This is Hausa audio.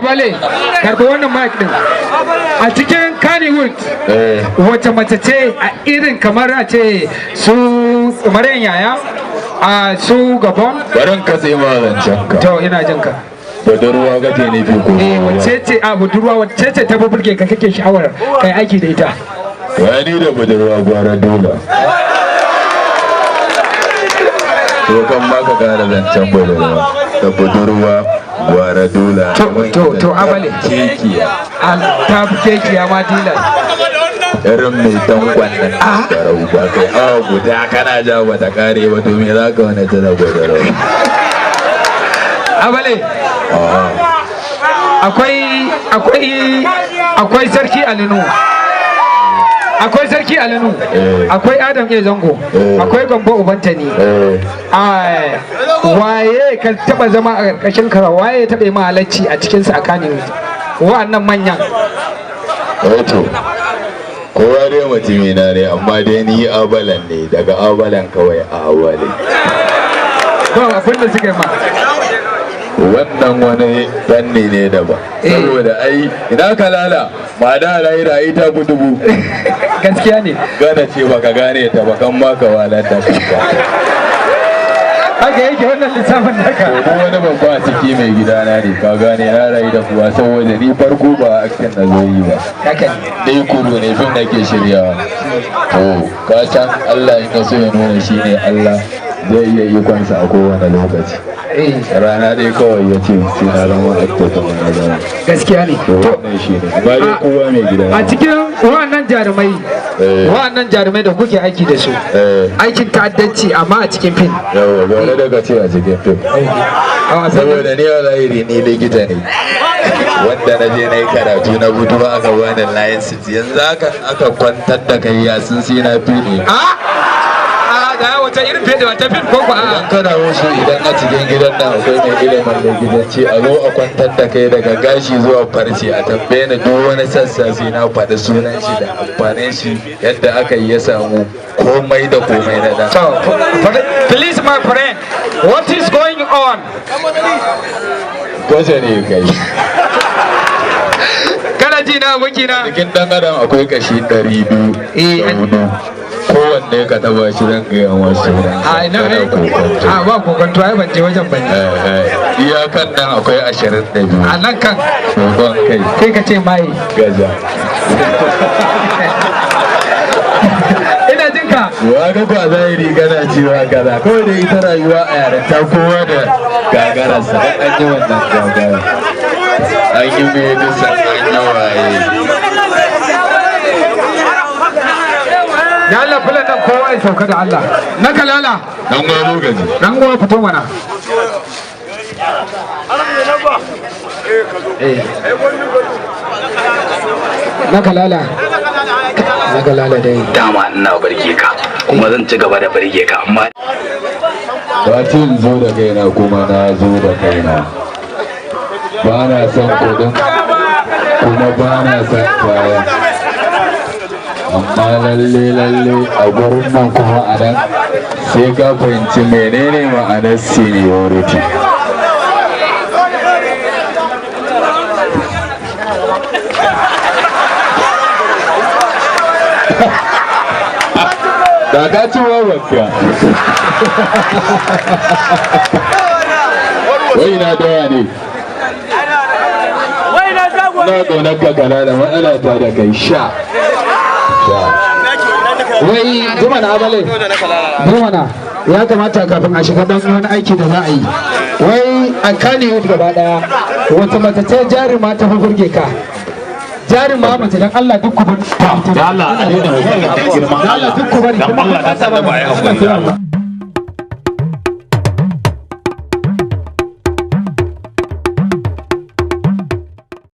Abale, karbi wannan mic din. A cikin Kannywood, wace mace ce a irin kamar a ce su Maryam Yaya, a su Gabon? Barin katse ma zancen ka. To, ina jin ka. Budurwa kake nufi ko? Eh, wacce ce a budurwa, wacce ce ta burge ka, kake sha'awar kai aiki da ita? Wani da budurwa gwara dola. To, kan ma ka kara zancen budurwa, da budurwa gwara dola. To, Abale. Kekiya. Ta fi kekiya ma dilan. Irin mai dankon nan garau ba kai awa guda kana ja ba ta kare ba, to me za ka wani ta da budurwa? Abale, akwai Sarki Ali Nuhu, akwai Sarki Ali Nuhu, akwai Adam A Zango, akwai Gambo Ubantani. Ai, waye ka taba zama a karkashin ka, waye ya taba yi ma halacci a cikin sa tsakanin wa'annan manyan? Wato kowa dai mutumina ne, amma dai ni abalan ne, daga abalan kawai a awale. Ba abin da suka yi ma? Wannan wani fanni ne daban, saboda ai ina kalala ma da lahira ita dubu. Gaskiya ne. Gane ce baka gane ta ba, kan ma ka walar da kanka. Haka yake wannan lissafin naka. To, duk wani babba a ciki mai gidana ne, ka gane? Na rayu da kuwa, saboda ni farko ba acting na zo yi ba. Haka ne. Dai kudu ne, fim nake shiryawa. To, ka san Allah in ka so ya nuna shi ne Allah, zai iya ikonsa a kowane lokaci. Rana dai kawai ya ce sai na zama actor, kuma na zama. Gaskiya ne. To, To, wannan shi ne ba dai kowa mai gida. A cikin wa'annan jarumai, wa'annan jarumai da kuke aiki da su, aikin ta'addanci amma a cikin fim. Yawa, gwada daga ce a cikin fim. A Saboda ni a zahiri ni likita ne wanda na je na yi karatu, na fito aka bani license. Yanzu haka aka kwantar da kai ya sun sai na fi ne. A da wata irin fede, wata fim ko ko a? Idan kana musu, idan a cikin gidan nan akwai mai ilimin likitanci, a zo a kwantar da kai daga gashi zuwa farce, a tambaye ni duk wani sassa, sai na faɗi sunan shi da amfanin shi, yadda aka yi ya samu, komai da komai na da. So, please, my friend, what is going on? Gwaje ne kai. Kana ji na, aboki na? Jikin dan adam akwai kashi 204. Kowanne ka taba shi, zan gaya masu sunan. A ina? Kada Ai kokonto. A ba kokonto, ai ban je wajen ban. Iyakan nan akwai 22. A nan kan? Kokon kai. Kai ka ce mai. Gaja. Ina jin ka. Wa ga kwa zahiri kana cewa kaza, kawai da ita rayuwa a yarinta kowa da gagararsa. Dan an yi wannan gagara, an yi medicine, an yi waye. Da Allah, fulan nan kowa ya sauka da Allah. Na kalala. Dan wani lokaci. Dan uwa, fito mana. Eh. Na kalala. Na kalala dai. Dama ina barge ka, kuma zan ci gaba da barge ka, amma Ba ce in zo da kaina, kuma na zo da kaina. Ba na son kudin, kuma ba na son kaya, amma lalle lalle a gurin nan kuma a nan sai ka fahimci menene ma'anar seniority. Da ka ci wawanka. Wai na dawa ne. Na ƙaunar ka kana da matsala ta da kai sha sha. Wai zuma na, Abale. Zuma na. Ya kamata kafin a shiga dan wani aiki da za a yi. Wai a Kannywood gaba daya, wata mace ce jaruma ta fi burge ka? Jaruma mace, dan Allah duk ku bar. Da Allah a daina magana, da girman Da Allah duk ku bari. Dan Allah, dan Allah, ba ya hakuri da Allah.